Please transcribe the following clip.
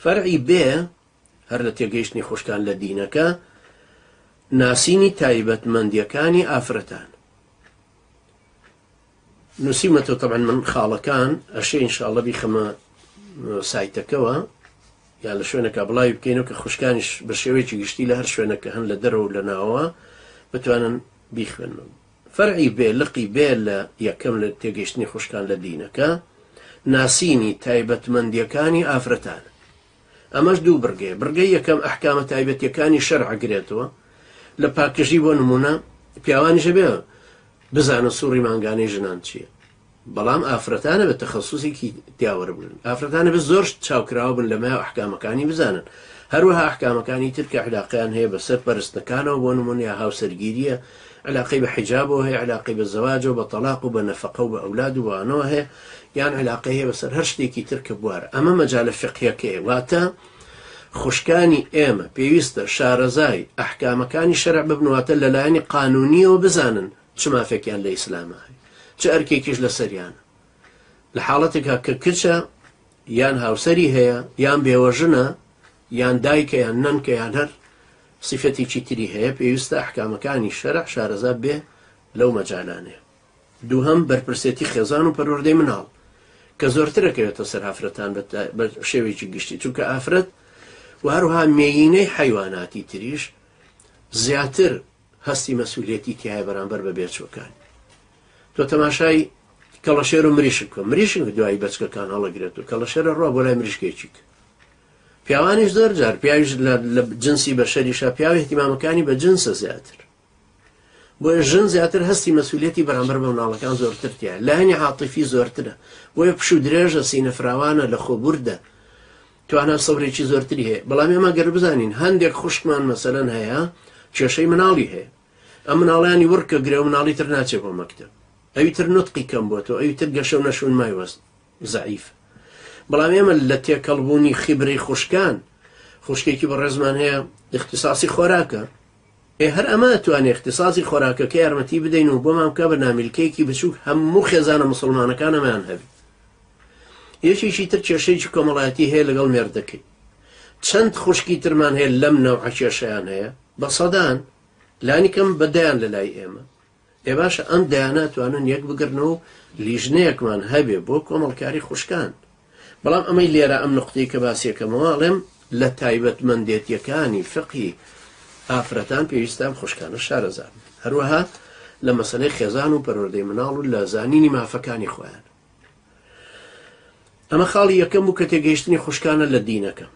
فەرعی بێ هەر لە تێگەیشتنی خوشکان لە دینەکە، ناسینی تایبەتمەندیەکانی ئافرەتان. نووسیومەتەوە تەبعەن من خاڵەکان ئەشێ ان شاء اللە بیخەمە سایتەکەوە یان لە شوێنەکە بڵاوی بکەینەوە کە خوشکانیش بە شێوەیەکی گشتی لە هەر شوێنەکە هەن لە دەرەوە و لە ناوەوە بتوانن بیخوێنن. فەرعی بێ لقی بێ لە یەکەم لە تێگەیشتنی خوشکان لە دینەکە ناسینی تایبەتمەندیەکانی ئافرەتانە. ئەمەش دوو بڕگەیە، بڕگەی یەکەم ئەحکامە تایبەتیەکانی شەرع ئەگرێتەوە لە پاکژی بۆ نمونە پیاوانیش ئەبێ بزانن سوڕی مانگانەی ژنان چییە بەڵام ئافرەتانە بە تەخەسوسێکی تیاوەربگرن ئافرەتانە بە زۆر چاوکراوە بن لەمە ئەحکامەکانی بزانن هەروەها ئەحکامەکانی تر کە علاقەیان هەیە بەسەر پەرستنەکانەوە بۆ نمونە یا هاوسەرگیریە علاقەی بە حیجابەوە هەیە علاقەی بە زەواجەوە بە تەلاق و بە نەفەقە و بە ئەولاد و بەوانەوە هەیە یان علاقەی هەیە بەسەر هەر شتێکی تر کە بوارە ئەمە مەجالە فقهیەکەیە واتە خوشکانی ئێمە پێویستە شارەزای ئەحکامەکانی شەرع ببن واتە لەلایەنی قانونیەوە بزانن چ مافێکیان لە ئیسلامە هەیە چ ئەرکێکیش لەسەریانە لە حاڵەتێکا کە کچە یان هاوسەری هەیە یان بێوەژنە یان دایکە یان نەنکە یان هەر سیفەتێکی تری هەیە پێویستە ئەحکامەکانی شەرع شارەزا بێ لەو مەجالانەیە. دووهەم، بەرپرسێتی خێزان و پەروەردەی مناڵ کە زۆرتر ئەکەوێتە سەر ئافرەتان بە شێوەیەکی گشتی چونکە ئافرەت و هەروها مێینەی حەیواناتی تریش زیاتر هەستی مەسئولیەتی تیایە بەرامبەر بە بێچوەکان. تۆ تەماشای کەڵەشێر و مریشک بکە مریشک دوای بەچکەکان هەڵەگرێت و کەڵەشێرە ڕوا بۆ لای مریشکێکیک پیاوانیش زۆر جار پیاویش لە جنسی بەشەریشا پیاوی اهتمامەکانی بە جنسە زیاتر بۆیە ژن زیاتر هەستی مەسوولەتی بەرامبەر بە مناڵەکان زۆرتر تیا لایەنی عاتیفی زۆرترە بۆیە پشوو درێژە سینە فراوانە لە خۆبوردە توانا سەبرێکی زۆرتری هەیە بەڵام ئێمە گەر بزانین هەندێک خوشکمان مەسەلەن هەیە کێشەی مناڵی هەیە ئەم مناڵیانی وڕکە گرێ و مناڵی تر ناچێ بۆ مەکتەب ئەوی تر نوتقی کەم بۆتەوە ئەوی تر گەشە و نەشونمای وەست زەعیف بەڵام ئێمە لە تێکەڵبوونی خیبرەی خوشکان خوشکێکی بەڕێزمان هەیە اختصاصی خۆراکە ئێ هەر ئەمە ئەتوانێ اختصاصی خۆراکەکە یارمەتی بدەین و بۆمان بکا بە نامیلکەیەکی بچووک هەموو خێزانە موسڵمانەکان ئەمەیان هەبێ یەکێکی تر کێشەیەکی کۆمەڵایەتی هەیە لەگەڵ مێردەکەی چەند خوشکی ترمان هەیە لەم نەوعە کێشەیان هەیە بە سەدان لانی کەم بە دەیان لە لای ئێمە ئێ باشە ئەم دەیانە توانن یەک بگرنەوە و لیژنەیەکمان هەبێ بۆ کۆمەڵکاری خوشکان بەڵام ئەمەی لێرە ئەم نوقتەی کە باسیەکەمەوە ئەڵێم لە تایبەتمەندێتیەکانی فقهی ئافرەتان پێویستە ئەم خوشکانە شارەزا بن هەروەها لە مەسەلەی خێزان و پەروەردەی مناڵ و لە زانینی مافەکانی خۆیان ئەمە خاڵی یەکەم بوو کە تێگەیشتنی خوشکانە لە دینەکە.